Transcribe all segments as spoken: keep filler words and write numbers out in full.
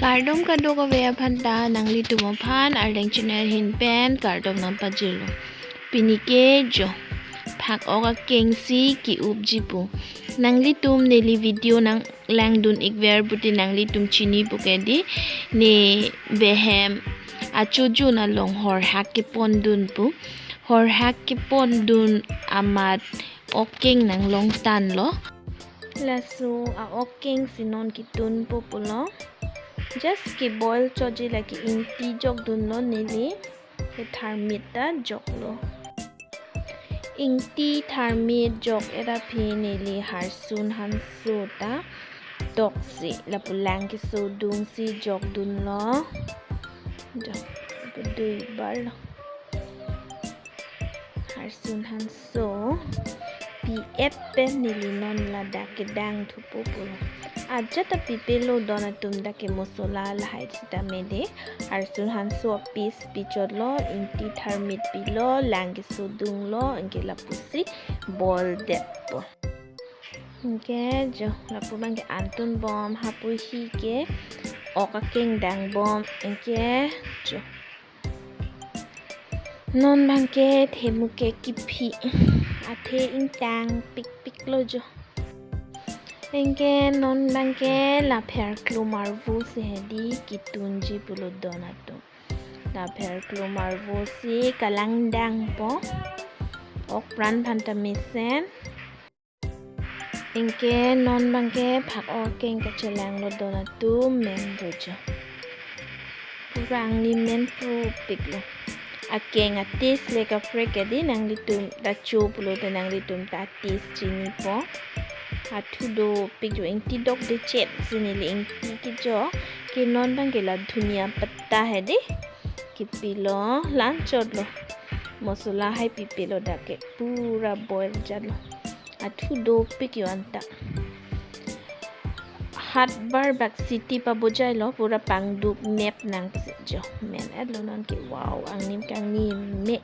Kardom kadokave aphan ta, nanglitum aphan Arleng channel ahin pen kardom nangpajirlo. Pini ke jo phak-ok akeng si ki-upji pu. Nanglitum neli video nanglangdun ikver puti nanglitum chinipo ke di, ne behem achojun along horhak kepondun pu. Horhak kepondun amat ok keng nanglongtanlo. Laso a-ok keng si non kitunpo pulo. Just ke-boil chotji, lake ingti jokdunlo neli. Ke tharmit ta joklo. Ingti tharmit jok-et aphi neli harsun hanso ta toksi lapu lang kesodung si jokdunlo. Jo, kedui barlo. Harsun hanso pi-et pen neli non ladak kedang thupo pulo. Ajat ta pipelo don atum, dak ke mosola lahai sitame de. Harsun hanso a-paste pichotlo, ingti tharmit pilo, lang kesodunglo, anke lapusi boil detpo. Anke jo, lapu abangke antunbom, hapu hi ke ok akeng dangbom, anke jo. Non abangke themu ke kiphi, athe ingtang pikpiklo jo. Anke non abangke la pherklum arvo si hedi kitunji pulo don atum. La pherklum arvo si kalangdangpo. Okpran aphan ta mesen. Anke non abangke phak-ok akeng kachelanglo don atum, men do jo. Pura angni men pru piklo. Akeng a-taste le kaprek ke di, nanglitum ta cho pulote nanglitum ta taste chinipo. Athu dopik jo, ingti dokde chet si neli ingti kejok. Ke non abangke la dhuniya patta hedi kipilo, la-an chotlo. Mosola hai pipelo, dak ke pura boil jatlo. Athu dopik jo anta. Hat bar bak siti pabojailo, pura pangduk nep nangsi jo. Men-etlo non ke, wow, angnim kangnim me.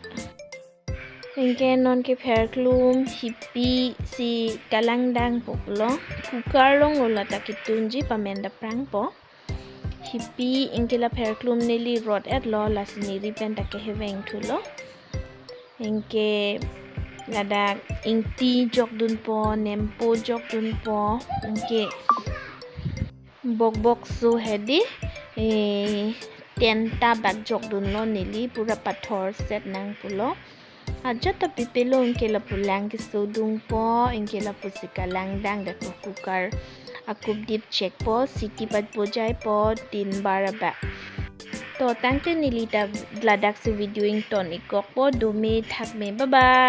Anke non ke pherklum hipi si kalangdangpo pulo. Cooker alonglo lata kitunji, pamen daprangpo. Hipi anke la pherklum neli rot-etlo, lasi neli pen ta keheveng thulo. Anke ladak ingti jokdunpo, nempo jokdunpo, anke bokbokso hedi, eh, ten ta bak jokdunlo neli, pura pathor set nang pulo. Ajat ta pipelo, anke lapu lang kesodungpo, anke lapusi kalangdang, dak cooker akupdip chekpo, siti patbojaipo, tin bar abak. To tangte neli ta ladaksi video ington-ikkokpo, dome thakme, bye bye.